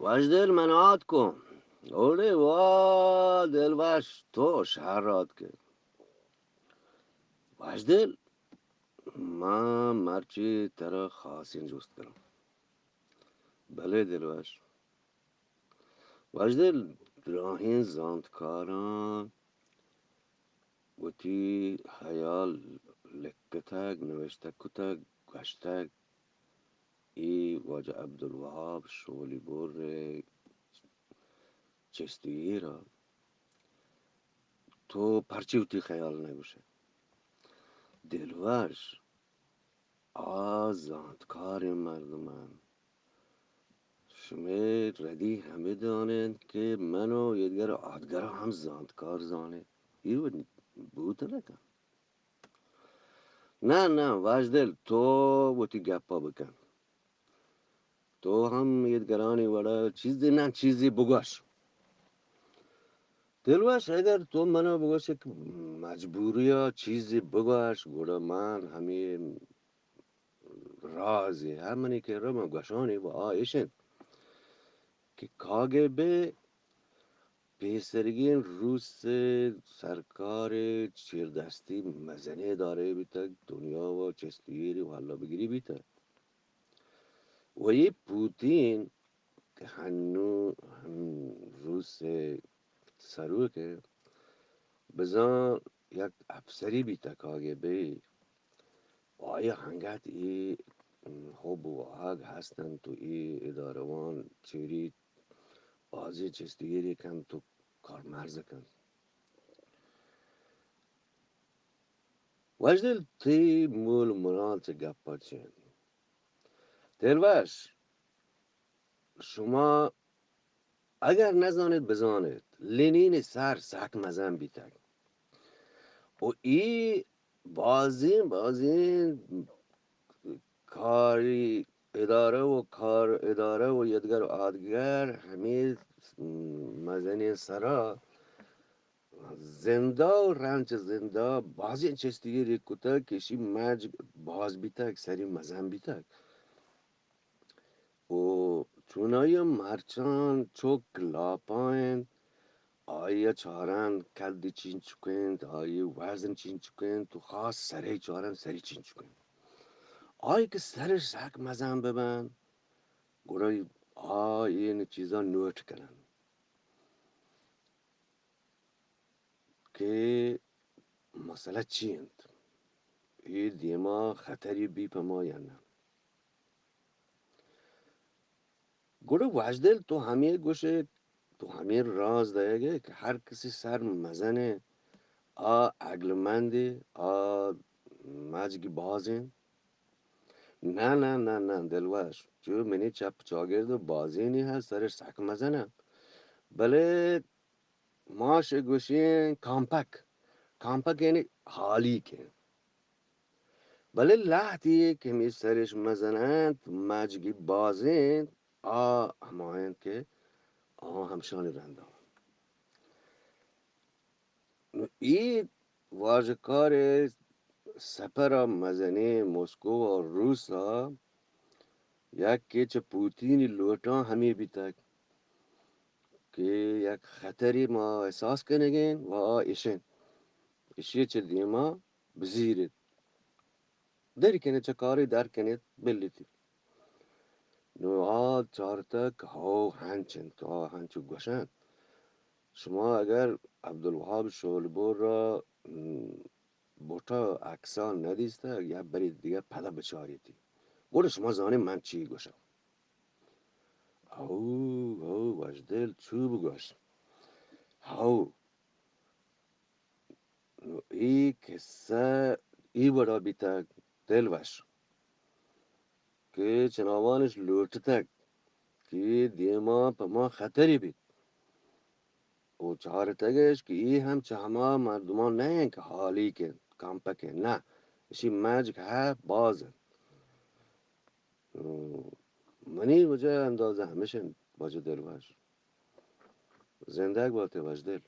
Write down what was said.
وژدل، من آتکوں. اوڑے وا دلوش، تو شہر آتکے. وژدل، من مرچی ترا خاصیں جست کناں. بلے دلوش. وژدل، دراہیں زانتکاراں وتی ہیال لکتگ، نوشتہ کتگ، گوشتگ، اے واجہ عبدالوہاب شولی بر ءِ چست و ایرا تو پرچی وتی خیال نہ گوشے؟ دلوش، آ زانتکاریں مردم انت. شمے ردی ہمے دان انت کہ من و یدگر آدگر ہم زانتکار زانیں. اے وڑ بوت نہ کن. نہ، نہ، واجدل، تو وتی گپا بکن. تو ہم یدگرانی وڑا چیزے نہ چیزے بگوش. دلوش، اگر تو منا بگوشے کہ مجبوری ءَ چیزے بگوش، گڑا من ہمے رازے ہاں منی کرا من گوشانی و آ اش انت کہ کاگبے پیسرگیں روس ءِ سرکار ءِ چیردستی مزنیں ادارہ بیتگ، دنیا و چست و ایری و ہلا بگری بیتگ. و اے پوتین کہ ہنو ہم روس ءِ سروک انت، بزاں یک افسری بیتگ کاگبے، آئی ءَ انگت اے حب و آگ ہست انت و اے ادارہاں چیریت، بازیں چست و ایرے کنت و کارمرز کنت. وژدل، تئی مول مراد چہ گپا چی انت؟ دلوش، شما اگر نزانیت، بزانیت، لینین ءِ سر سک مزن بیتگ. و اے بازیں، بازیں کاری ادارہ و کار ادارہ و یدگر و آدگر ہمے مزنیں سرا زندہ و رنچ زندہ بازیں چست و ایرے کتگ کہ اشی مجگ باز بیتگ، سری مزن بیتگ. و چونائی ہم مرچاں چک لاپا انت، آئی ءَ چارن کدی چینچک انت، آئی وزن چینچک انت و خاص سرے چارن سری چینچک انت. آئی کہ سرش سک مزن ببن، گڑا آ این چیزاں نوٹ کنن کہ مسئلہ چی انت، اے دیما خطری بی پہ ما یا نہ. گڑا وژدل، تو ہمے گوشے، تو ہمے راز دئیگ ئے کہ ہر کسی سر مزن انت، آ عقلمند انت، آ مجگ باز انت. نہ، نہ، نہ، نہ، دلوش، چو منی چپ چاگرد و بازینے ہست، سرش سک مزن انت. بلے ماش گوشیں کامپک، کامپک یعنی حالیک انت. بلے لہتے کہ ہمے سرش مزن انت، مجگی باز انت، آ ہما انت کہ آ ہمشانی رندا. نوں اے واجکار ءِ سپر ءَ مزنیں مسکو ءُ روس ءَ یکے چہ پوتینی لوٹاں ہمے بیتگ کہ یک خطرے ما احساس کنگ ءَ ایں و آ اش انت، اشی ءَ چہ دیما بزیر ایت. در کن ات، چہ کارے در کن ات، بل ایت. نوں آ چارتگ کہ ہو ہنچ انت، آ ہنچو گوش انت. شما اگر عبدالوہاب شولبور ءَ، م، بوٹا عکساں نہ دیستگ، یا برے دگہ پدا بچاریتی. گڑا شما زانے من چی گوشاں. ہو، ہو، وشدل، چو بگوش. ہو. نوں اے کسہ اے وڑا بیتگ، دلوش، کہ چناوانش لوٹتگ کہ دیما پہ ما خطرے بیت. او چارتگش کہ اے ہم چہ ہما مردمان نہ انت کہ حالیک انت، کمپک انت، نہ، اشی مجگ ہست باز انت. نوں منی وجہ اندازہ ہمیش انت، واجہ دلوش. زندگ باتے وشدل.